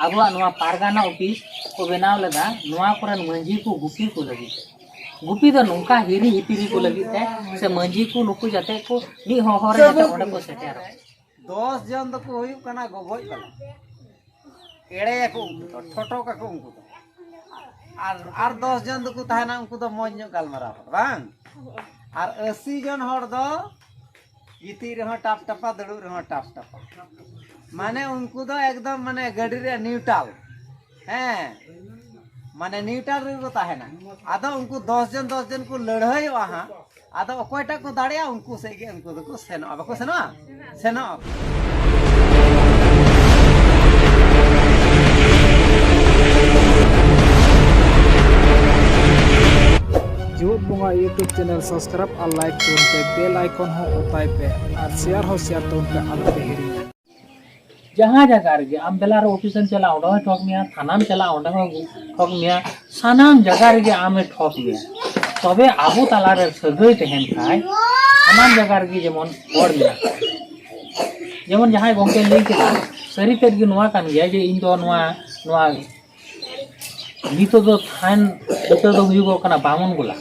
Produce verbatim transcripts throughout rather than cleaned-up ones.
ᱟᱵᱚᱣᱟᱜ ᱱᱚᱣᱟ ᱯᱟᱨᱜᱟᱱᱟ ᱚᱯᱷᱤᱥ ᱠᱚ ᱵᱮᱱᱟᱣ ᱞᱮᱫᱟ ᱱᱚᱣᱟ ᱠᱚᱨᱮᱱ ᱢᱟᱹᱡᱷᱤ ᱠᱚ ᱜᱩᱯᱤ ᱠᱚ ᱞᱟᱹᱜᱤᱫ ᱛᱮ᱾ ᱜᱩᱯᱤ ᱫᱚ ᱱᱚᱝᱠᱟ ᱦᱤᱨᱤ ᱦᱤᱯᱤᱨᱤ ᱠᱚ ᱞᱟᱹᱜᱤᱫ ᱛᱮ, ᱥᱮ ᱢᱟᱹᱡᱷᱤ ᱠᱚ ᱱᱩᱠᱩ ᱡᱟᱛᱮ ᱠᱚ ᱢᱤᱫ ᱦᱚᱦᱚ ᱨᱮ ᱡᱟᱛᱮ ᱚᱸᱰᱮ ᱠᱚ ᱥᱮᱴᱮᱨᱚᱜ᱾ ᱫᱚᱥ ᱡᱚᱱ ᱫᱚᱠᱚ ᱦᱩᱭᱩᱜ ᱠᱟᱱᱟ ᱜᱚᱜᱚᱡ ᱵᱟᱞᱟ, ᱮᱲᱮᱭᱟᱠᱚ ᱩᱱᱠᱩ ᱫᱚ, ᱴᱷᱚᱴᱚᱠ ᱟᱠᱚ ᱩᱱᱠᱩ ᱫᱚ᱾ ᱟᱨ, ᱟᱨ ᱫᱚᱥ ᱡᱚᱱ ᱫᱚᱠᱚ ᱛᱟᱦᱮᱱᱟ, ᱩᱱᱠᱩ ᱫᱚ ᱢᱚᱡᱽ ᱧᱚᱜ ᱜᱟᱞᱢᱟᱨᱟᱣ ᱦᱚᱲ, ᱵᱟᱝ? ᱟᱨ ᱟᱹᱥᱤ ᱡᱚᱱ ᱦᱚᱲ ᱫᱚ ᱜᱤᱛᱤᱡ ᱨᱮᱦᱚᱸ ᱴᱟᱯ ᱴᱟᱯᱟ, ᱫᱩᱲᱩᱵ ᱨᱮᱦᱚᱸ ᱴᱟᱯ ᱴᱟᱯᱟ᱾ ᱢᱟᱱᱮ ᱩᱱᱠᱩ ᱫᱚ ᱮᱠᱫᱚᱢ ᱢᱟᱱᱮ ᱜᱟᱹᱰᱤ ᱨᱮ ᱱᱤᱭᱩᱴᱨᱟᱞ᱾ ᱦᱮᱸ, ᱢᱟᱱᱮ ᱱᱤᱭᱩᱴᱨᱟᱞ ᱨᱮᱜᱮ ᱠᱚ ᱛᱟᱦᱮᱱᱟ᱾ ᱟᱫᱚ ᱩᱱᱠᱩ ᱫᱚᱥ ᱡᱚᱱ, ᱫᱚᱥ ᱡᱚᱱ ᱠᱚ ᱞᱟᱹᱲᱦᱟᱹᱭᱚᱜᱼᱟ ᱦᱟᱸᱜ᱾ ᱟᱫᱚ ᱚᱠᱚᱭᱴᱟᱜ ᱠᱚ ᱫᱟᱲᱮᱭᱟᱜᱼᱟ, ᱩᱱᱠᱩ ᱥᱮᱫ ᱜᱮ ᱩᱱᱠᱩ ᱫᱚᱠᱚ ᱥᱮᱱᱚᱜᱼᱟ, ᱵᱟᱠᱚ ᱥᱮᱱᱚᱜᱼᱟ? ᱥᱮᱱᱚᱜᱼᱟ᱾ ᱡᱤᱣᱮᱫ ᱵᱚᱸᱜᱟ YouTube channel subscribe ᱟᱨ like ᱛᱟᱵᱚᱱ ᱯᱮ, bell icon ᱦᱚᱸ ᱚᱛᱟᱭ ᱯᱮ ᱟᱨ share ᱦᱚᱸ share ᱛᱟᱵᱚᱱ ᱯᱮ, ᱟᱞᱚ ᱯᱮ ᱦᱤᱲᱤᱧᱟ᱾ ᱡᱟᱦᱟᱸ ᱡᱟᱭᱜᱟ ᱨᱮᱜᱮ ᱟᱢ ᱵᱮᱞᱟᱨ ᱚᱯᱷᱤᱥ ᱮᱢ ᱪᱟᱞᱟᱜᱼᱟ, ᱚᱸᱰᱮ ᱦᱚᱸᱭ ᱴᱷᱚᱠ ᱢᱮᱭᱟ, ᱛᱷᱟᱱᱟᱢ ᱪᱟᱞᱟᱜᱼᱟ, ᱚᱸᱰᱮ ᱦᱚᱸ ᱴᱷᱚᱠ ᱢᱮᱭᱟ, ᱥᱟᱱᱟᱢ ᱡᱟᱭᱜᱟ ᱨᱮᱜᱮ ᱟᱢᱮ ᱴᱷᱚᱠ ᱢᱮᱭᱟ᱾ ᱛᱚᱵᱮ ᱟᱵᱚ ᱛᱟᱞᱟᱨᱮ ᱥᱟᱹᱜᱟᱹᱭ ᱛᱟᱦᱮᱱ ᱠᱷᱟᱡ ᱥᱟᱱᱟᱢ ᱡᱟᱭᱜᱟ ᱨᱮᱜᱮ ᱡᱮᱢᱚᱱ ᱦᱚᱲ ᱢᱮᱱᱟᱜ ᱠᱚᱣᱟ᱾ ᱡᱮᱢᱚᱱ ᱡᱟᱦᱟᱸᱭ ᱜᱚᱢᱠᱮ ᱞᱟᱹᱭ ᱠᱮᱫᱟ, ᱥᱟᱹᱨᱤ ᱛᱮᱫ ᱜᱮ ᱱᱚᱣᱟ ᱠᱟᱱ ᱜᱮᱭᱟ ᱡᱮ ᱤᱧ ᱫᱚ ᱱᱚᱣᱟ, ᱱᱚᱣᱟ ᱱᱤᱛᱚᱜ ᱫᱚ ᱛᱷᱟᱱ ᱩᱛᱟᱹᱨ ᱫᱚ ᱦᱩᱭᱩᱜᱚᱜ ᱠᱟᱱᱟ ᱵᱟᱢᱩᱱ ᱜᱚᱞᱟ,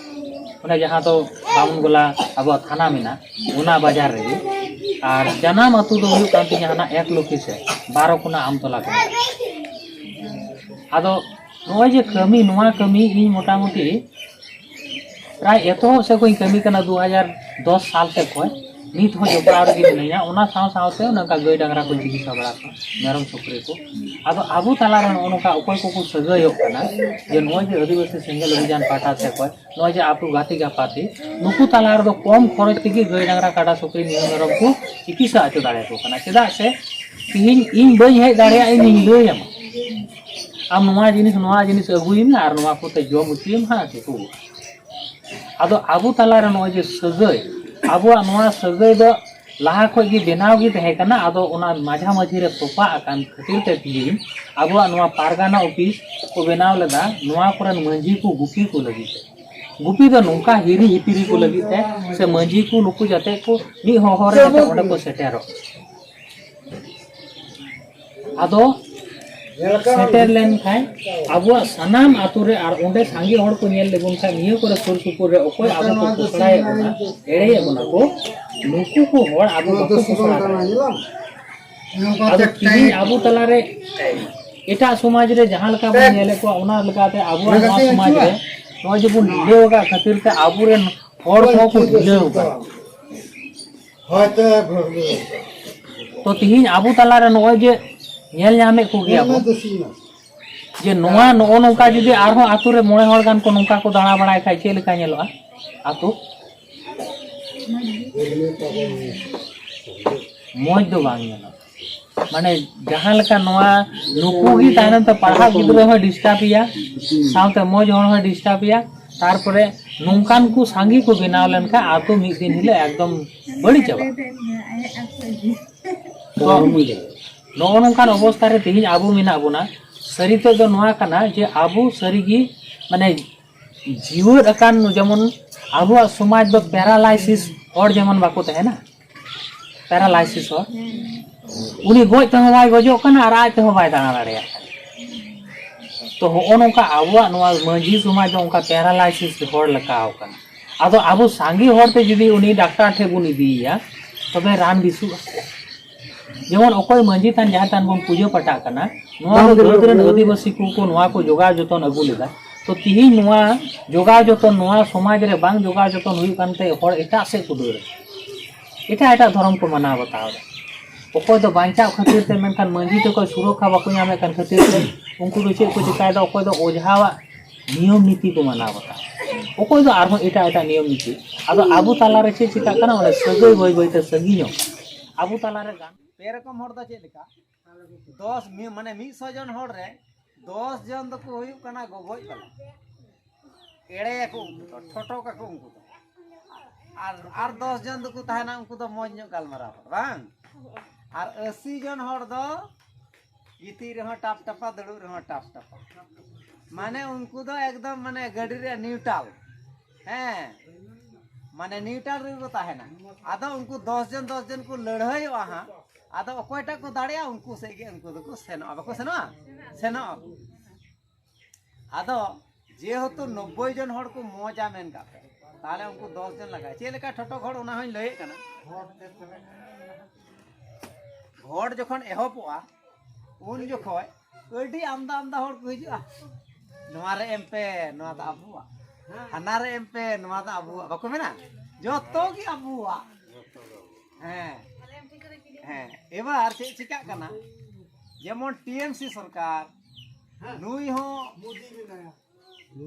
ᱚᱱᱟ ᱡᱟᱦᱟᱸ ᱫᱚ ᱵᱟᱢᱩᱱ ᱜᱚᱞᱟ ᱟᱵᱚᱣᱟᱜ ᱛᱷᱟᱱᱟ ᱢᱮᱱᱟᱜᱼᱟ, ᱚᱱᱟ ᱵᱟᱡᱟᱨ ᱨᱮᱜᱮ᱾ ᱟᱨ ᱡᱟᱱᱟᱢ ᱟᱹᱛᱩ ᱫᱚ ᱦᱩᱭᱩᱜ ᱠᱟᱱ ᱛᱤᱧᱟ ᱦᱟᱱᱟ ᱮᱠ ᱞᱚᱠᱠᱷᱤ ᱥᱮᱫ, ᱵᱟᱨᱚ ᱠᱚᱱᱟ ᱟᱢᱛᱚᱞᱟ ᱠᱚ ᱢᱮᱛᱟᱜᱼᱟ᱾ ᱟᱫᱚ ᱱᱚᱜᱼᱚᱭ ᱡᱮ ᱠᱟᱹᱢᱤ, ᱱᱚᱣᱟ ᱠᱟᱹᱢᱤ ᱤᱧ ᱢᱚᱴᱟᱢᱩᱴᱤ ᱯᱨᱟᱭ ᱮᱛᱚᱦᱚᱵ ᱥᱮᱫ ᱠᱷᱚᱱ ᱤᱧ ᱠᱟᱹᱢᱤ ᱠᱟᱱᱟ, ᱫᱩ ᱦᱟᱡᱟᱨ ᱫᱚᱥ ᱥᱟᱞ ᱥᱮᱫ ᱠᱷᱚᱱ᱾ ᱱᱤᱛ ᱦᱚᱸ ᱡᱚᱯᱲᱟᱣ ᱨᱮᱜᱮ ᱢᱤᱱᱟᱹᱧᱟ᱾ ᱚᱱᱟ ᱥᱟᱶ ᱥᱟᱶᱛᱮ ᱱᱚᱝᱠᱟ ᱜᱟᱹᱭ ᱰᱟᱝᱨᱟ ᱠᱚᱧ ᱪᱤᱠᱤᱛᱥᱟ ᱵᱟᱲᱟ ᱠᱚᱣᱟ, ᱢᱮᱨᱚᱢ ᱥᱩᱠᱨᱤ ᱠᱚ᱾ ᱟᱫᱚ ᱟᱵᱚ ᱛᱟᱞᱟᱨᱮ ᱱᱚᱜᱼᱚ ᱱᱚᱝᱠᱟ ᱚᱠᱚᱭ ᱠᱚᱠᱚ ᱥᱟᱹᱜᱟᱹᱭᱚᱜ ᱠᱟᱱᱟ, ᱡᱮ ᱱᱚᱜᱼᱚᱭ ᱡᱮ ᱟᱹᱫᱤᱵᱟᱹᱥᱤ ᱥᱮᱸᱜᱮᱞ ᱚᱵᱷᱤᱡᱟᱱ ᱯᱟᱦᱴᱟ ᱥᱮᱫ ᱠᱷᱚᱱ, ᱱᱚᱜᱼᱚᱭ ᱡᱮ ᱟᱵᱚ ᱜᱟᱛᱮ ᱜᱟᱯᱟᱛᱮ, ᱱᱩᱠᱩ ᱛᱟᱞᱟ ᱨᱮᱫᱚ ᱠᱚᱢ ᱠᱷᱚᱨᱚᱪ ᱛᱮᱜᱮ ᱜᱟᱹᱭ ᱰᱟᱝᱨᱟ ᱠᱟᱰᱟ ᱥᱩᱠᱨᱤ ᱢᱤᱦᱩ ᱢᱮᱨᱚᱢ ᱠᱚ ᱪᱤᱠᱤᱛᱥᱟ ᱦᱚᱪᱚ ᱫᱟᱲᱮᱭᱟᱠᱚ ᱠᱟᱱᱟ᱾ ᱪᱮᱫᱟᱜ ᱥᱮ ᱛᱤᱦᱤᱧ ᱤᱧ ᱵᱟᱹᱧ ᱦᱮᱡ ᱫᱟᱲᱮᱭᱟᱜᱼᱟ, ᱤᱧᱤᱧ ᱞᱟᱹᱭ ᱟᱢᱟ, ᱟᱢ ᱱᱚᱣᱟ ᱡᱤᱱᱤᱥ, ᱱᱚᱣᱟ ᱡᱤᱱᱤᱥ ᱟᱹᱜᱩᱭ ᱢᱮ ᱟᱨ ᱱᱚᱣᱟ ᱠᱚᱛᱮ ᱡᱚᱢ ᱦᱚᱪᱚᱭᱮᱢ ᱦᱟᱸᱜ, ᱴᱷᱤᱠᱚᱜᱼᱟ᱾ ᱟᱫᱚ ᱟᱵᱚ ᱛᱟᱞᱟᱨᱮ ᱱᱚᱜᱼᱚᱭ ᱡᱮ ᱥᱟᱹᱜᱟᱹᱭ, ᱟᱵᱚᱣᱟᱜ ᱱᱚᱣᱟ ᱥᱟᱹᱜᱟᱹᱭ ᱫᱚ ᱞᱟᱦᱟ ᱠᱷᱚᱡ ᱜᱮ ᱵᱮᱱᱟᱣ ᱜᱮ ᱛᱟᱦᱮᱸ ᱠᱟᱱᱟ᱾ ᱟᱫᱚ ᱚᱱᱟ ᱢᱟᱡᱷᱟ ᱢᱟᱹᱡᱷᱤ ᱨᱮ ᱛᱚᱯᱟᱜ ᱟᱠᱟᱱ ᱠᱷᱟᱹᱛᱤᱨ ᱛᱮ ᱛᱤᱦᱤᱧ ᱟᱵᱚᱣᱟᱜ ᱱᱚᱣᱟ ᱯᱟᱨᱜᱟᱱᱟ ᱚᱯᱷᱤᱥ ᱠᱚ ᱵᱮᱱᱟᱣ ᱞᱮᱫᱟ ᱱᱚᱣᱟ ᱠᱚᱨᱮᱱ ᱢᱟᱹᱡᱷᱤ ᱠᱚ ᱜᱩᱯᱤ ᱠᱚ ᱞᱟᱹᱜᱤᱫ ᱛᱮ᱾ ᱜᱩᱯᱤ ᱫᱚ ᱱᱚᱝᱠᱟ ᱦᱤᱨᱤ ᱦᱤᱯᱤᱨᱤ ᱠᱚ ᱞᱟᱹᱜᱤᱫ ᱛᱮ, ᱥᱮ ᱢᱟᱹᱡᱷᱤ ᱠᱚ ᱱᱩᱠᱩ ᱡᱟᱛᱮ ᱠᱚ ᱢᱤᱫ ᱦᱚᱦᱚ ᱨᱮ ᱡᱟᱛᱮ ᱚᱸᱰᱮ ᱠᱚ ᱥᱮᱴᱮᱨᱚᱜ᱾ ᱟᱫᱚ ᱥᱮᱴᱮᱨ ᱞᱮᱱᱠᱷᱟᱱ ᱟᱵᱚᱣᱟᱜ ᱥᱟᱱᱟᱢ ᱟᱛᱳ ᱨᱮ ᱟᱨ ᱚᱸᱰᱮ ᱥᱟᱸᱜᱮ ᱦᱚᱲ ᱠᱚ ᱧᱮᱞ ᱞᱮᱵᱚᱱ ᱠᱷᱟᱱ ᱱᱤᱭᱟᱹ ᱠᱚᱨᱮ ᱥᱩᱨ ᱥᱩᱯᱩᱨ ᱨᱮ ᱚᱠᱚᱭ ᱟᱵᱚ ᱠᱚ ᱯᱚᱥᱲᱟᱭᱮᱫ ᱵᱚᱱᱟ, ᱮᱲᱮᱭᱮᱫ ᱵᱚᱱᱟ ᱠᱚ, ᱱᱩᱠᱩ ᱠᱚ ᱦᱚᱲ ᱟᱵᱚ ᱵᱟᱠᱚ ᱯᱚᱥᱲᱟ ᱫᱟᱲᱮᱭᱟᱜᱼᱟ᱾ ᱟᱫᱚ ᱛᱤᱦᱤᱧ ᱟᱵᱚ ᱛᱟᱞᱟᱨᱮ ᱮᱴᱟᱜ ᱥᱚᱢᱟᱡᱽ ᱨᱮ ᱡᱟᱦᱟᱸ ᱞᱮᱠᱟ ᱵᱚᱱ ᱧᱮᱞᱮᱫ ᱠᱚᱣᱟ, ᱚᱱᱟ ᱞᱮᱠᱟᱛᱮ ᱟᱵᱚᱣᱟᱜ ᱱᱚᱣᱟ ᱥᱚᱢᱟᱡᱽ ᱨᱮ ᱱᱚᱜᱼᱚᱭ ᱡᱮᱵᱚᱱ ᱰᱷᱤᱞᱟᱹᱣ ᱟᱠᱟᱫ ᱠᱷᱟᱹᱛᱤᱨ ᱛᱮ ᱟᱵᱚᱨᱮᱱ ᱦᱚᱲ ᱠᱚᱦᱚᱸ ᱠᱚ ᱰᱷᱤᱞᱟᱹᱣ ᱟᱠᱟᱱᱟ᱾ ᱛᱚ ᱛᱤᱦᱤᱧ ᱟᱵᱚ ᱛᱟᱞᱟᱨᱮ ᱱᱚᱜᱼᱚᱭ ᱡᱮ ᱧᱮᱞ ᱧᱟᱢᱮᱫ ᱠᱚᱜᱮᱭᱟ ᱵᱚᱱ, ᱡᱮ ᱱᱚᱣᱟ ᱱᱚᱜᱼᱚ ᱱᱚᱝᱠᱟ ᱡᱩᱫᱤ ᱟᱨᱦᱚᱸ ᱟᱛᱳ ᱨᱮ ᱢᱚᱬᱮ ᱦᱚᱲ ᱜᱟᱱ ᱠᱚ ᱱᱚᱝᱠᱟ ᱠᱚ ᱫᱟᱬᱟ ᱵᱟᱲᱟᱭ ᱠᱷᱟᱡ ᱪᱮᱫ ᱞᱮᱠᱟ ᱧᱮᱞᱚᱜᱼᱟ ᱟᱛᱳ? ᱢᱚᱡᱽ ᱫᱚ ᱵᱟᱝ ᱧᱮᱞᱚᱜᱼᱟ᱾ ᱢᱟᱱᱮ ᱡᱟᱦᱟᱸ ᱞᱮᱠᱟ ᱱᱚᱣᱟ ᱱᱩᱠᱩ ᱜᱮ ᱛᱟᱭᱱᱚᱢ ᱛᱮ ᱯᱟᱲᱦᱟᱜ ᱜᱤᱫᱽᱨᱟᱹ ᱦᱚᱸ ᱰᱤᱥᱴᱟᱵ ᱮᱭᱟ, ᱥᱟᱶᱛᱮ ᱢᱚᱡᱽ ᱦᱚᱲ ᱦᱚᱸ ᱰᱤᱥᱴᱟᱵ ᱮᱭᱟ, ᱛᱟᱨᱯᱚᱨᱮ ᱱᱚᱝᱠᱟᱱ ᱠᱚ ᱥᱟᱸᱜᱮ ᱠᱚ ᱵᱮᱱᱟᱣ ᱞᱮᱱᱠᱷᱟᱱ ᱟᱛᱳ ᱢᱤᱫ ᱫᱤᱱ ᱦᱤᱞᱳᱜ ᱮᱠᱫᱚᱢ ᱵᱟᱹᱲᱤᱡ ᱪᱟᱵᱟᱜᱼᱟ᱾ ᱛᱚ ᱱᱚᱜᱼᱚ ᱱᱚᱝᱠᱟᱱ ᱚᱵᱚᱥᱛᱷᱟ ᱨᱮ ᱛᱮᱦᱮᱧ ᱟᱵᱚ ᱢᱮᱱᱟᱜ ᱵᱚᱱᱟ, ᱥᱟᱹᱨᱤ ᱛᱮᱫ ᱫᱚ ᱱᱚᱣᱟ ᱠᱟᱱᱟ ᱡᱮ ᱟᱵᱚ ᱥᱟᱹᱨᱤᱜᱮ ᱢᱟᱱᱮ ᱡᱤᱣᱮᱫ ᱟᱠᱟᱱ, ᱡᱮᱢᱚᱱ ᱟᱵᱚᱣᱟᱜ ᱥᱚᱢᱟᱡᱽ ᱫᱚ ᱯᱮᱨᱟᱞᱟᱭᱥᱤᱥ ᱦᱚᱲ ᱡᱮᱢᱚᱱ ᱵᱟᱠᱚ ᱛᱟᱦᱮᱱᱟ, ᱯᱮᱨᱟᱞᱟᱭᱥᱤᱥ ᱦᱚᱲ, ᱩᱱᱤ ᱜᱚᱡ ᱛᱮᱦᱚᱸ ᱵᱟᱭ ᱜᱚᱡᱚᱜ ᱠᱟᱱᱟ ᱟᱨ ᱟᱡ ᱛᱮᱦᱚᱸ ᱵᱟᱭ ᱫᱟᱬᱟ ᱫᱟᱲᱮᱭᱟᱜ ᱠᱟᱱᱟ᱾ ᱛᱚ ᱦᱚᱜᱼᱚ ᱱᱚᱝᱠᱟ ᱟᱵᱚᱣᱟᱜ ᱱᱚᱣᱟ ᱢᱟᱹᱡᱷᱤ ᱥᱚᱢᱟᱡᱽ ᱫᱚ ᱚᱱᱠᱟ ᱯᱮᱨᱟᱞᱟᱭᱥᱤᱥ ᱦᱚᱲ ᱞᱮᱠᱟᱣ ᱠᱟᱱᱟ᱾ ᱟᱫᱚ ᱟᱵᱚ ᱥᱟᱸᱜᱮ ᱦᱚᱲ ᱛᱮ ᱡᱩᱫᱤ ᱩᱱᱤ ᱰᱟᱠᱛᱟᱨ ᱴᱷᱮᱱ ᱵᱚᱱ ᱤᱫᱤᱭᱮᱭᱟ, ᱛᱚᱵᱮ ᱨᱟᱱ ᱵᱮᱥᱚᱜᱼᱟ᱾ ᱡᱮᱢᱚᱱ ᱚᱠᱚᱭ ᱢᱟᱹᱡᱷᱤ ᱛᱷᱟᱱ ᱡᱟᱦᱮᱨ ᱛᱷᱟᱱ ᱵᱚᱱ ᱯᱩᱡᱟᱹ ᱯᱟᱴᱟᱜ ᱠᱟᱱᱟ, ᱱᱚᱣᱟ ᱫᱚ ᱵᱟᱝ ᱫᱚ ᱟᱹᱫ ᱨᱮᱱ ᱟᱹᱫᱤᱵᱟᱹᱥᱤ ᱠᱚ ᱠᱚ ᱱᱚᱣᱟ ᱠᱚ ᱡᱚᱜᱟᱣ ᱡᱚᱛᱚᱱ ᱟᱹᱜᱩ ᱞᱮᱫᱟ᱾ ᱛᱚ ᱛᱤᱦᱤᱧ ᱱᱚᱣᱟ ᱡᱚᱜᱟᱣ ᱡᱚᱛᱚᱱ, ᱱᱚᱣᱟ ᱥᱚᱢᱟᱡᱽ ᱨᱮ ᱵᱟᱝ ᱡᱚᱜᱟᱣ ᱡᱚᱛᱚᱱ ᱦᱩᱭᱩᱜ ᱠᱟᱱᱛᱮ ᱦᱚᱲ ᱮᱴᱟᱜ ᱥᱮᱫ ᱠᱚ ᱫᱟᱹᱲᱟ, ᱮᱴᱟᱜ ᱮᱴᱟᱜ ᱫᱷᱚᱨᱚᱢ ᱠᱚ ᱢᱟᱱᱟᱣ ᱵᱟᱛᱟᱣ ᱮᱫᱟ᱾ ᱚᱠᱚᱭ ᱫᱚ ᱵᱟᱧᱪᱟᱣ ᱠᱷᱟᱹᱛᱤᱨ ᱛᱮ, ᱢᱮᱱᱠᱷᱟᱱ ᱢᱟᱹᱡᱷᱤ ᱛᱟᱠᱚ ᱥᱩᱨᱚᱠᱠᱷᱟ ᱵᱟᱠᱚ ᱧᱟᱢᱮᱫ ᱠᱟᱱ ᱠᱷᱟᱹᱛᱤᱨ ᱛᱮ ᱩᱱᱠᱩ ᱫᱚ ᱪᱮᱫ ᱠᱚ ᱪᱮᱠᱟᱭᱮᱫᱟ? ᱚᱠᱚᱭ ᱫᱚ ᱚᱡᱷᱟᱣᱟᱜ ᱱᱤᱭᱚᱢ ᱱᱤᱛᱤ ᱠᱚ ᱢᱟᱱᱟᱣ ᱵᱟᱛᱟᱣ, ᱚᱠᱚᱭ ᱫᱚ ᱟᱨᱦᱚᱸ ᱮᱴᱟᱜ ᱮᱴᱟᱜ ᱱᱤᱭᱚᱢ ᱱᱤᱛᱤ᱾ ᱟᱫᱚ ᱟᱵᱚ ᱛᱟᱞᱟᱨᱮ ᱪᱮᱫ ᱪᱤᱠᱟᱹᱜ ᱠᱟᱱᱟ? ᱚᱱᱟ ᱥᱟᱹᱜᱟᱹᱭ ᱵᱟᱹᱭ ᱵᱟᱹᱭᱛᱮ ᱥᱟᱺᱜᱤᱧᱚᱜ ᱠᱟᱱᱟ᱾ ᱟᱵᱚ ᱛᱟᱞᱟᱨᱮ ᱜᱟᱱ ᱯᱮ ᱨᱚᱠᱚᱢ ᱦᱚᱲ ᱫᱚ ᱪᱮᱫ ᱞᱮᱠᱟ? ᱫᱚᱥ ᱢᱤ- ᱢᱟᱱᱮ ᱢᱤᱫ ᱥᱚ ᱡᱚᱱ ᱦᱚᱲ ᱨᱮ ᱫᱚᱥ ᱡᱚᱱ ᱫᱚᱠᱚ ᱦᱩᱭᱩᱜ ᱠᱟᱱᱟ ᱜᱚᱜᱚᱡ ᱵᱟᱞᱟ, ᱮᱲᱮᱭᱟᱠᱚ ᱩᱱᱠᱩ ᱫᱚ, ᱴᱷᱚᱴᱚ ᱠᱟᱠᱚ ᱩᱱᱠᱩ ᱫᱚ᱾ ᱟᱨ ᱟᱨ ᱫᱚᱥ ᱡᱚᱱ ᱫᱚᱠᱚ ᱛᱟᱦᱮᱱᱟ, ᱩᱱᱠᱩ ᱫᱚ ᱢᱚᱡᱽ ᱧᱚᱜ ᱜᱟᱞᱢᱟᱨᱟᱣ ᱦᱚᱲ, ᱵᱟᱝ? ᱟᱨ ᱟᱹᱥᱤ ᱡᱚᱱ ᱦᱚᱲ ᱫᱚ ᱜᱤᱛᱤᱡ ᱨᱮᱦᱚᱸ ᱴᱟᱯ ᱴᱟᱯᱟ, ᱫᱩᱲᱩᱵ ᱨᱮᱦᱚᱸ ᱴᱟᱯ ᱴᱟᱯᱟ᱾ ᱢᱟᱱᱮ ᱩᱱᱠᱩ ᱫᱚ ᱮᱠᱫᱚᱢ ᱢᱟᱱᱮ ᱜᱟᱹᱰᱤ ᱨᱮᱭᱟᱜ ᱱᱤᱭᱩᱴᱟᱞ᱾ ᱦᱮᱸ, ᱢᱟᱱᱮ ᱱᱤᱭᱩᱴᱟᱞ ᱨᱮᱜᱮ ᱠᱚ ᱛᱟᱦᱮᱱᱟ᱾ ᱟᱫᱚ ᱩᱱᱠᱩ ᱫᱚᱥ ᱡᱚᱱ ᱫᱚᱥ ᱡᱚᱱ ᱠᱚ ᱞᱟᱹᱲᱦᱟᱹᱭᱚᱜᱼᱟ ᱦᱟᱸᱜ, ᱟᱫᱚ ᱚᱠᱚᱭᱴᱟᱜ ᱠᱚ ᱫᱟᱲᱮᱭᱟᱜᱼᱟ, ᱩᱱᱠᱩ ᱥᱮᱫ ᱜᱮ ᱩᱱᱠᱩ ᱫᱚᱠᱚ ᱥᱮᱱᱚᱜᱼᱟ, ᱵᱟᱠᱚ ᱥᱮᱱᱚᱜᱼᱟ? ᱥᱮᱱᱚᱜᱼᱟ᱾ ᱟᱫᱚ ᱡᱮᱦᱮᱛᱩ ᱱᱚᱵᱵᱳᱭ ᱡᱚᱱ ᱦᱚᱲ ᱠᱚ ᱢᱚᱡᱟ ᱢᱮᱱ ᱠᱟᱜ ᱯᱮ, ᱛᱟᱦᱚᱞᱮ ᱩᱱᱠᱩ ᱫᱚᱥ ᱡᱚᱱ ᱞᱟᱜᱟᱜᱼᱟ᱾ ᱪᱮᱫ ᱞᱮᱠᱟ ᱴᱷᱚᱴᱚ ᱜᱷᱚᱲ, ᱚᱱᱟ ᱦᱚᱸᱧ ᱞᱟᱹᱭᱮᱫ ᱠᱟᱱᱟ᱾ ᱜᱷᱚᱲ ᱡᱚᱠᱷᱚᱱ ᱮᱦᱚᱵᱚᱜᱼᱟ, ᱩᱱ ᱡᱚᱠᱷᱚᱡ ᱟᱹᱰᱤ ᱟᱢᱫᱟ ᱟᱢᱫᱟ ᱦᱚᱲ ᱠᱚ ᱦᱤᱡᱩᱜᱼᱟ, "ᱱᱚᱣᱟ ᱨᱮ ᱮᱢ ᱯᱮ, ᱱᱚᱣᱟ ᱫᱚ ᱟᱵᱚᱣᱟᱜ, ᱦᱟᱱᱟ ᱨᱮ ᱮᱢ ᱯᱮ, ᱱᱚᱣᱟ ᱫᱚ ᱟᱵᱚᱣᱟᱜ", ᱵᱟᱠᱚ ᱢᱮᱱᱟ? ᱡᱚᱛᱚ ᱜᱮ ᱟᱵᱚᱣᱟᱜ᱾ ᱦᱮᱸ, ᱦᱮᱸ᱾ ᱮᱵᱟᱨ ᱪᱮᱫ ᱪᱤᱠᱟᱹᱜ ᱠᱟᱱᱟ, ᱡᱮᱢᱚᱱ ᱴᱤ ᱮᱢ ᱥᱤ ᱥᱚᱨᱠᱟᱨ, ᱱᱩᱭ ᱦᱚᱸ,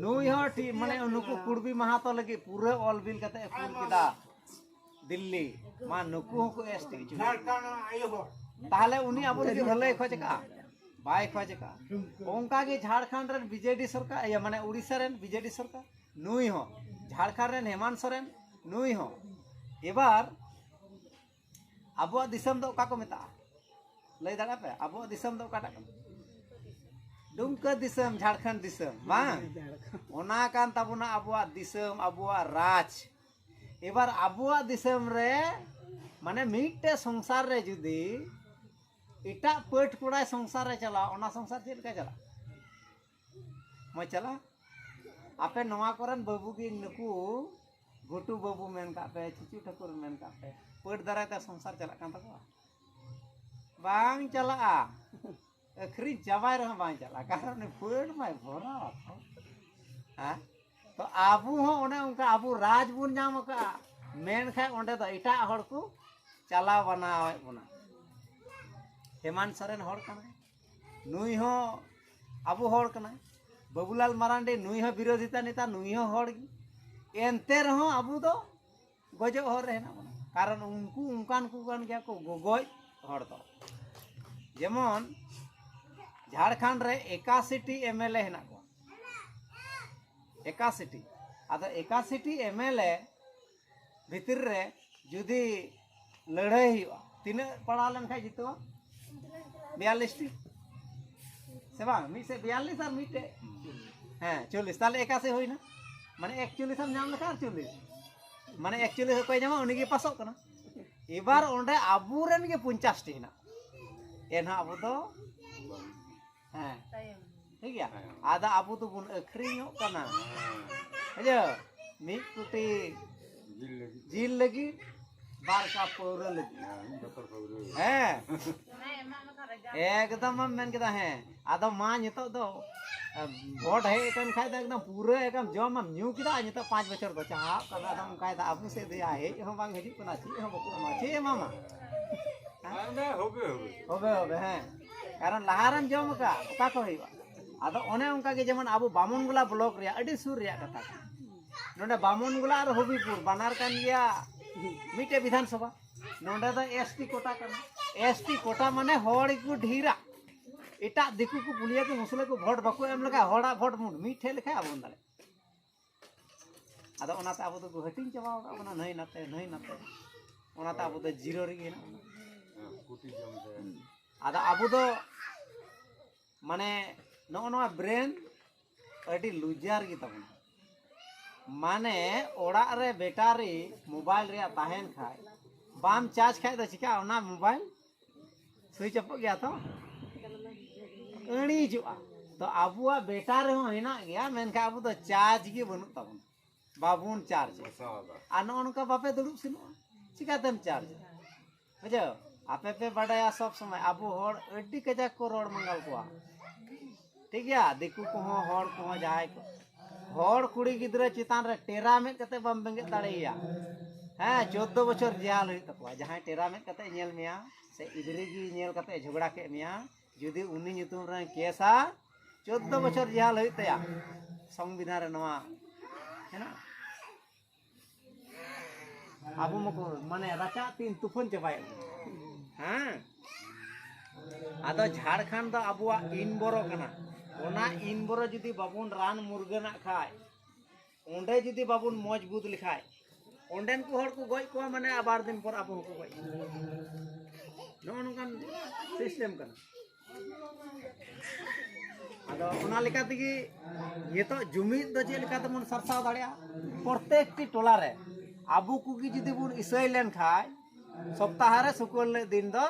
ᱱᱩᱭ ᱦᱚᱸ ᱴᱷᱤᱠ, ᱢᱟᱱᱮ ᱱᱩᱠᱩ ᱠᱩᱲᱵᱤ ᱢᱟᱦᱟᱛᱚ ᱞᱟᱹᱜᱤᱫ ᱯᱩᱨᱟᱹ ᱚᱞ ᱵᱤᱞ ᱠᱟᱛᱮ ᱮ ᱠᱩᱞ ᱠᱮᱫᱟ ᱫᱤᱞᱞᱤ, ᱢᱟ ᱱᱩᱠᱩ ᱦᱚᱸᱠᱚ ᱮᱥ ᱴᱤ ᱦᱚᱪᱚ᱾ ᱛᱟᱦᱚᱞᱮ ᱩᱱᱤ ᱟᱵᱚ ᱞᱟᱹᱜᱤᱫ ᱵᱷᱟᱹᱞᱟᱹᱭ ᱠᱷᱚᱡ ᱟᱠᱟᱫᱼᱟ? ᱵᱟᱭ ᱠᱷᱚᱡ ᱟᱠᱟᱫᱼᱟ᱾ ᱚᱱᱠᱟ ᱜᱮ ᱡᱷᱟᱲᱠᱷᱚᱸᱰ ᱨᱮᱱ ᱵᱤ ᱡᱮ ᱰᱤ ᱥᱚᱨᱠᱟᱨ, ᱤᱭᱟᱹ, ᱢᱟᱱᱮ ᱩᱲᱤᱥᱥᱟ ᱨᱮᱱ ᱵᱤ ᱡᱮ ᱰᱤ ᱥᱚᱨᱠᱟᱨ, ᱱᱩᱭ ᱦᱚᱸ, ᱡᱷᱟᱲᱠᱷᱚᱸᱰ ᱨᱮᱱ ᱦᱮᱢᱟᱱᱛ ᱥᱚᱨᱮᱱ, ᱱᱩᱭ ᱦᱚᱸ᱾ ᱮᱵᱟᱨ ᱟᱵᱚᱣᱟᱜ ᱫᱤᱥᱚᱢ ᱫᱚ ᱚᱠᱟ ᱠᱚ ᱢᱮᱛᱟᱜᱼᱟ? ᱞᱟᱹᱭ ᱫᱟᱲᱮᱭᱟᱜᱼᱟ ᱯᱮ, ᱟᱵᱚᱣᱟᱜ ᱫᱤᱥᱚᱢ ᱫᱚ ᱚᱠᱟᱴᱟᱜ ᱠᱟᱱᱟ? ᱰᱩᱢᱠᱟᱹ ᱫᱤᱥᱚᱢ, ᱡᱷᱟᱲᱠᱷᱚᱸᱰ ᱫᱤᱥᱚᱢ, ᱵᱟᱝ? ᱚᱱᱟ ᱠᱟᱱ ᱛᱟᱵᱚᱱᱟ ᱟᱵᱚᱣᱟᱜ ᱫᱤᱥᱚᱢ, ᱟᱵᱚᱣᱟᱜ ᱨᱟᱡᱽ᱾ ᱮᱵᱟᱨ ᱟᱵᱚᱣᱟᱜ ᱫᱤᱥᱚᱢ ᱨᱮ, ᱢᱟᱱᱮ, ᱢᱤᱫᱴᱮᱡ ᱥᱚᱝᱥᱟᱨ ᱨᱮ ᱡᱩᱫᱤ ᱮᱴᱟᱜ ᱯᱟᱹᱴ ᱠᱚᱲᱟᱭ ᱥᱚᱝᱥᱟᱨ ᱨᱮ ᱪᱟᱞᱟᱣ, ᱚᱱᱟ ᱥᱚᱝᱥᱟᱨ ᱪᱮᱫ ᱞᱮᱠᱟ ᱪᱟᱞᱟᱜᱼᱟ? ᱢᱚᱡᱽ ᱪᱟᱞᱟᱜᱼᱟ? ᱟᱯᱮ ᱱᱚᱣᱟ ᱠᱚᱨᱮᱱ ᱵᱟᱹᱵᱩ ᱜᱮ ᱱᱩᱠᱩ ᱜᱷᱩᱴᱩ ᱵᱟᱹᱵᱩ ᱢᱮᱱ ᱠᱟᱜ ᱯᱮ, ᱪᱩᱪᱩ ᱴᱷᱟᱹᱠᱩᱨ ᱢᱮᱱ ᱠᱟᱜ ᱯᱮ, ᱯᱟᱹᱴ ᱫᱟᱨᱟᱭ ᱛᱮ ᱥᱚᱝᱥᱟᱨ ᱪᱟᱞᱟᱜ ᱠᱟᱱ ᱛᱟᱠᱚᱣᱟ? ᱵᱟᱝ ᱪᱟᱞᱟᱜᱼᱟ᱾ ᱟᱹᱠᱷᱨᱤᱧ ᱪᱟᱵᱟᱭ ᱨᱮᱦᱚᱸ ᱵᱟᱝ ᱪᱟᱞᱟᱜᱼᱟ, ᱠᱟᱨᱚᱱ ᱩᱱᱤ ᱯᱟᱹᱴ ᱢᱟᱭ ᱵᱷᱚᱨᱟᱣ᱾ ᱦᱮᱸ? ᱛᱚ ᱟᱵᱚ ᱦᱚᱸ ᱚᱱᱮ ᱚᱱᱠᱟ ᱟᱵᱚ ᱨᱟᱡᱽ ᱵᱚᱱ ᱧᱟᱢ ᱟᱠᱟᱫᱼᱟ, ᱢᱮᱱᱠᱷᱟᱱ ᱚᱸᱰᱮ ᱫᱚ ᱮᱴᱟᱜ ᱦᱚᱲ ᱠᱚ ᱪᱟᱞᱟᱣ ᱵᱟᱱᱟᱣᱮᱫ ᱵᱚᱱᱟ᱾ ᱦᱮᱢᱟᱱᱛ ᱥᱚᱨᱮᱱ ᱦᱚᱲ ᱠᱟᱱᱟᱭ, ᱱᱩᱭ ᱦᱚᱸ ᱟᱵᱚ ᱦᱚᱲ ᱠᱟᱱᱟᱭ, ᱵᱟᱹᱵᱩᱞᱟᱞ ᱢᱟᱨᱟᱱᱰᱤ, ᱱᱩᱭ ᱦᱚᱸ ᱵᱤᱨᱳᱫᱷᱤᱛᱟ ᱱᱮᱛᱟ, ᱱᱩᱭ ᱦᱚᱸ ᱦᱚᱲ ᱜᱮ᱾ ᱮᱱᱛᱮ ᱨᱮᱦᱚᱸ ᱟᱵᱚ ᱫᱚ ᱜᱚᱡᱚᱜ ᱦᱚᱨ ᱨᱮ ᱦᱮᱱᱟᱜ ᱵᱚᱱᱟ, ᱠᱟᱨᱚᱱ ᱩᱱᱠᱩ ᱚᱱᱠᱟᱱ ᱠᱚ ᱠᱟᱱ ᱜᱮᱭᱟ ᱠᱚ ᱜᱚᱜᱚᱡ ᱦᱚᱲ ᱫᱚ᱾ ᱡᱮᱢᱚᱱ ᱡᱷᱟᱲᱠᱷᱚᱸᱰ ᱨᱮ ᱮᱠᱟᱥᱤ ᱴᱤ ᱮᱢ ᱮᱞ ᱮ ᱦᱮᱱᱟᱜ ᱠᱚᱣᱟ, ᱮᱠᱟᱥᱤ ᱴᱤ᱾ ᱟᱫᱚ ᱮᱠᱟᱥᱤ ᱴᱤ ᱮᱢ ᱮᱞ ᱮ ᱵᱷᱤᱛᱤᱨ ᱨᱮ ᱡᱩᱫᱤ ᱞᱟᱹᱲᱦᱟᱹᱭ ᱦᱩᱭᱩᱜᱼᱟ, ᱛᱤᱱᱟᱹᱜ ᱯᱟᱲᱟᱣ ᱞᱮᱱᱠᱷᱟᱱ ᱡᱤᱛᱟᱹᱣᱟ? ᱵᱤᱭᱟᱞᱞᱤᱥ ᱴᱤ ᱥᱮ ᱵᱟᱝ? ᱢᱤᱫ ᱥᱮᱫ ᱵᱤᱭᱟᱞᱞᱤᱥ ᱟᱨ ᱢᱤᱫᱴᱮᱡ, ᱦᱮᱸ, ᱪᱚᱞᱞᱤᱥ, ᱛᱟᱦᱚᱞᱮ ᱮᱠᱟᱥᱤ ᱦᱩᱭᱱᱟ᱾ ᱢᱟᱱᱮ ᱮᱠᱪᱚᱞᱞᱤᱥ ᱮᱢ ᱧᱟᱢ ᱞᱮᱠᱷᱟᱱ ᱟᱨ ᱪᱚᱞᱞᱤᱥ, ᱢᱟᱱᱮ ᱮᱠᱪᱚᱞᱞᱤᱥ ᱚᱠᱚᱭ ᱧᱟᱢᱟ, ᱩᱱᱤᱜᱮ ᱯᱟᱥᱚᱜ ᱠᱟᱱᱟ᱾ ᱮᱵᱟᱨ ᱚᱸᱰᱮ ᱟᱵᱚᱨᱮᱱ ᱜᱮ ᱯᱚᱧᱪᱟᱥ ᱴᱤ ᱦᱮᱱᱟᱜ, ᱮᱱᱦᱚᱸ ᱟᱵᱚ ᱫᱚ, ᱦᱮᱸ, ᱴᱷᱤᱠ ᱜᱮᱭᱟ᱾ ᱟᱫᱚ ᱟᱵᱚ ᱫᱚᱵᱚᱱ ᱟᱹᱠᱷᱨᱤᱧᱚᱜ ᱠᱟᱱᱟ, ᱵᱩᱡᱷᱟᱹᱣ? ᱢᱤᱫ ᱠᱩᱴᱤ ᱡᱤᱞ ᱞᱟᱹᱜᱤᱫ ᱵᱟᱨ ᱠᱟᱯ ᱯᱟᱹᱣᱨᱟᱹ ᱞᱟᱹᱜᱤᱫ᱾ ᱦᱮᱸ, ᱮᱠᱫᱚᱢ ᱮᱢ ᱢᱮᱱ ᱠᱮᱫᱟ᱾ ᱦᱮᱸ, ᱟᱫᱚ ᱢᱟ ᱱᱤᱛᱚᱜ ᱫᱚ ᱵᱷᱳᱴ ᱦᱮᱡ ᱟᱠᱟᱱ ᱠᱷᱟᱡ ᱫᱚ ᱮᱠᱫᱚᱢ ᱯᱩᱨᱟᱹ ᱮᱠᱫᱚᱢ ᱡᱚᱢ ᱟᱢ ᱧᱩ ᱠᱮᱫᱟ, ᱟᱨ ᱱᱤᱛᱚᱜ ᱯᱟᱸᱪ ᱵᱚᱪᱷᱚᱨ ᱫᱚ ᱪᱟᱦᱟᱣ ᱠᱟᱱᱟ᱾ ᱟᱫᱚ ᱚᱱᱠᱟᱭ ᱫᱟ ᱟᱵᱚ ᱥᱮᱫ ᱫᱚᱭᱟ ᱦᱮᱡ ᱦᱚᱸ ᱵᱟᱝ ᱦᱤᱡᱩᱜ ᱠᱟᱱᱟ, ᱪᱮᱫ ᱦᱚᱸ ᱵᱟᱠᱚ ᱮᱢᱟ, ᱪᱮᱫ ᱮ ᱮᱢᱟᱢᱟ? ᱦᱚᱵᱮ ᱦᱚᱵᱮ᱾ ᱦᱚᱵᱮ ᱦᱚᱵᱮ, ᱦᱮᱸ, ᱠᱟᱨᱚᱱ ᱞᱟᱦᱟ ᱨᱮᱢ ᱡᱚᱢ ᱟᱠᱟᱫ, ᱚᱠᱟ ᱠᱚ ᱦᱩᱭᱩᱜᱼᱟ? ᱟᱫᱚ ᱚᱱᱮ ᱚᱱᱠᱟ ᱜᱮ ᱡᱮᱢᱚᱱ ᱟᱵᱚ ᱵᱟᱢᱚᱱ ᱜᱚᱞᱟ ᱵᱞᱚᱠ ᱨᱮᱭᱟᱜ ᱟᱹᱰᱤ ᱥᱩᱨ ᱨᱮᱭᱟᱜ ᱠᱟᱛᱷᱟ ᱠᱟᱱᱟ᱾ ᱱᱚᱰᱮ ᱵᱟᱢᱚᱱ ᱜᱚᱞᱟ ᱟᱨ ᱦᱚᱵᱤᱯᱩᱨ ᱵᱟᱱᱟᱨ ᱠᱟᱱ ᱜᱮᱭᱟ ᱢᱤᱫᱴᱮᱡ ᱵᱤᱫᱷᱟᱱ ᱥᱚᱵᱷᱟ᱾ ᱱᱚᱰᱮ ᱫᱚ ᱮᱥ ᱴᱤ ᱠᱳᱴᱟ ᱠᱟᱱᱟ᱾ ᱮᱥ ᱴᱤ ᱠᱳᱴᱟ ᱢᱟᱱᱮ ᱦᱚᱲ ᱜᱮᱠᱚ ᱰᱷᱮᱨᱟ, ᱮᱴᱟᱜ ᱫᱤᱠᱩ ᱠᱚ ᱯᱩᱞᱤᱭᱟᱹ ᱠᱚ ᱢᱩᱥᱞᱟᱹ ᱠᱚ ᱵᱷᱳᱴ ᱵᱟᱠᱚ ᱮᱢ ᱞᱮᱠᱷᱟᱱ ᱦᱚᱲᱟᱜ ᱵᱷᱳᱴ ᱢᱩᱸᱰ ᱢᱤᱫ ᱴᱷᱮᱡ ᱞᱮᱠᱷᱟᱱ ᱟᱵᱚ ᱵᱚᱱ ᱫᱟᱲᱮᱭᱟᱜᱼᱟ᱾ ᱟᱫᱚ ᱚᱱᱟᱛᱮ ᱟᱵᱚ ᱫᱚᱠᱚ ᱦᱟᱹᱴᱤᱧ ᱪᱟᱵᱟ ᱟᱠᱟᱫ ᱵᱚᱱᱟ, ᱱᱟᱹᱭ ᱱᱟᱛᱮ, ᱱᱟᱹᱭ ᱱᱟᱛᱮ᱾ ᱚᱱᱟᱛᱮ ᱟᱵᱚ ᱫᱚ ᱡᱤᱨᱳ ᱨᱮᱜᱮ ᱦᱮᱱᱟᱜ ᱵᱚᱱᱟ᱾ ᱦᱮᱸ, ᱠᱩᱴᱤ ᱡᱚᱢ ᱛᱮ᱾ ᱦᱩᱸ᱾ ᱟᱫᱚ ᱟᱵᱚ ᱫᱚ ᱢᱟᱱᱮ ᱱᱚᱜᱼᱚ ᱱᱚᱣᱟ ᱵᱨᱮᱱ ᱟᱹᱰᱤ ᱞᱩᱡᱟᱨ ᱜᱮ ᱛᱟᱵᱚᱱᱟ᱾ ᱢᱟᱱᱮ ᱚᱲᱟᱜ ᱨᱮ ᱵᱮᱴᱟᱨᱤ ᱢᱳᱵᱟᱭᱤᱞ ᱨᱮᱭᱟᱜ ᱛᱟᱦᱮᱱ ᱠᱷᱟᱡ, ᱵᱟᱢ ᱪᱟᱨᱡᱽ ᱠᱷᱟᱡ ᱫᱚ ᱪᱤᱠᱟᱹᱜᱼᱟ? ᱚᱱᱟ ᱢᱳᱵᱟᱭᱤᱞ ᱥᱩᱭᱤᱪ ᱚᱯᱚᱜ ᱜᱮᱭᱟ ᱛᱚ, ᱤᱬᱤᱡᱚᱜᱼᱟ᱾ ᱛᱚ ᱟᱵᱚᱣᱟᱜ ᱵᱮᱴᱟᱨᱤ ᱦᱚᱸ ᱦᱮᱱᱟᱜ ᱜᱮᱭᱟ, ᱢᱮᱱᱠᱷᱟᱱ ᱟᱵᱚ ᱫᱚ ᱪᱟᱨᱡᱽ ᱜᱮ ᱵᱟᱹᱱᱩᱜ ᱛᱟᱵᱚᱱᱟ, ᱵᱟᱵᱚᱱ ᱪᱟᱨᱡᱽ᱾ ᱵᱚᱥᱟᱣ ᱫᱟ᱾ ᱟᱨ ᱱᱚᱜᱼᱚ ᱱᱚᱝᱠᱟ ᱵᱟᱯᱮ ᱫᱩᱲᱩᱵ ᱥᱮᱱᱚᱜᱼᱟ, ᱪᱤᱠᱟᱛᱮᱢ ᱪᱟᱨᱡᱟ? ᱵᱩᱡᱷᱟᱹᱣ? ᱟᱯᱮ ᱯᱮ ᱵᱟᱰᱟᱭᱟ ᱥᱚᱵ ᱥᱚᱢᱚᱭ ᱟᱵᱚ ᱦᱚᱲ ᱟᱹᱰᱤ ᱠᱟᱡᱟᱠ ᱠᱚ ᱨᱚᱲ ᱢᱟᱸᱜᱟᱞ ᱠᱚᱣᱟ, ᱴᱷᱤᱠ ᱜᱮᱭᱟ? ᱫᱤᱠᱩ ᱠᱚᱦᱚᱸ, ᱦᱚᱲ ᱠᱚᱦᱚᱸ, ᱡᱟᱦᱟᱸᱭ ᱠᱚ, ᱦᱚᱲ ᱠᱩᱲᱤ ᱜᱤᱫᱽᱨᱟᱹ ᱪᱮᱛᱟᱱ ᱨᱮ ᱴᱮᱨᱟ ᱢᱮᱫ ᱠᱟᱛᱮ ᱵᱟᱢ ᱵᱮᱸᱜᱮᱫ ᱫᱟᱲᱮᱭᱟᱭᱟ᱾ ᱦᱮᱸ, ᱪᱳᱫᱫᱳ ᱵᱚᱪᱷᱚᱨ ᱡᱮᱦᱟᱞ ᱦᱩᱭᱩᱜ ᱛᱟᱠᱚᱣᱟ᱾ ᱡᱟᱦᱟᱸᱭ ᱴᱮᱨᱟ ᱢᱮᱫ ᱠᱟᱛᱮ ᱧᱮᱞ ᱢᱮᱭᱟ ᱥᱮ ᱤᱫᱽᱨᱤ ᱜᱮ ᱧᱮᱞ ᱠᱟᱛᱮ ᱡᱷᱚᱜᱽᱲᱟ ᱠᱮᱫ ᱢᱮᱭᱟ, ᱡᱩᱫᱤ ᱩᱱᱤ ᱧᱩᱛᱩᱢ ᱨᱮ ᱠᱮᱥᱟ, ᱪᱳᱫᱫᱳ ᱵᱚᱪᱷᱚᱨ ᱡᱮᱦᱟᱞ ᱦᱩᱭᱩᱜ ᱛᱟᱭᱟ᱾ ᱥᱚᱝᱵᱤᱫᱷᱟᱱ ᱨᱮ ᱱᱚᱣᱟ ᱦᱮᱱᱟᱜᱼᱟ᱾ ᱟᱵᱚ ᱢᱟᱠᱚ ᱢᱟᱱᱮ ᱨᱟᱪᱟᱜ ᱛᱤᱱ ᱛᱩᱯᱷᱟᱹᱱ ᱪᱟᱵᱟᱭᱮᱫ ᱵᱚᱱᱟ᱾ ᱦᱮᱸ, ᱟᱫᱚ ᱡᱷᱟᱲᱠᱷᱚᱸᱰ ᱫᱚ ᱟᱵᱚᱣᱟᱜ ᱤᱱ ᱵᱚᱨᱚ ᱠᱟᱱᱟ᱾ ᱚᱱᱟ ᱤᱱ ᱵᱚᱨᱚ ᱡᱩᱫᱤ ᱵᱟᱵᱚᱱ ᱨᱟᱱ ᱢᱩᱨᱜᱟᱹᱱᱟᱜ ᱠᱷᱟᱡ, ᱚᱸᱰᱮ ᱡᱩᱫᱤ ᱵᱟᱵᱚᱱ ᱢᱚᱡᱽᱵᱩᱛ ᱞᱮᱠᱷᱟᱡ, ᱚᱸᱰᱮᱱ ᱠᱚ ᱦᱚᱲ ᱠᱚ ᱜᱚᱡ ᱠᱚᱣᱟ, ᱢᱟᱱᱮ ᱟᱵᱟᱨ ᱫᱤᱱ ᱯᱚᱨ ᱟᱵᱚ ᱦᱚᱸᱠᱚ ᱜᱚᱡ ᱠᱚᱣᱟ᱾ ᱱᱚᱜᱼᱚ ᱱᱚᱝᱠᱟᱱ ᱥᱤᱥᱴᱮᱢ ᱠᱟᱱᱟ᱾ ᱟᱫᱚ ᱚᱱᱟ ᱞᱮᱠᱟ ᱛᱮᱜᱮ ᱱᱤᱛᱚᱜ ᱡᱩᱢᱤᱫ ᱫᱚ ᱪᱮᱫ ᱞᱮᱠᱟ ᱛᱮᱵᱚᱱ ᱥᱟᱨᱥᱟᱣ ᱫᱟᱲᱮᱭᱟᱜᱼᱟ? ᱯᱨᱚᱛᱮᱠᱴᱤ ᱴᱚᱞᱟ ᱨᱮ ᱟᱵᱚ ᱠᱚᱜᱮ ᱡᱩᱫᱤ ᱵᱚᱱ ᱤᱥᱟᱹᱭ ᱞᱮᱱᱠᱷᱟᱡ, ᱥᱚᱯᱛᱟᱦᱚ ᱨᱮ ᱥᱩᱠᱩᱞ ᱦᱤᱞᱳᱜ ᱫᱤᱱ ᱫᱚ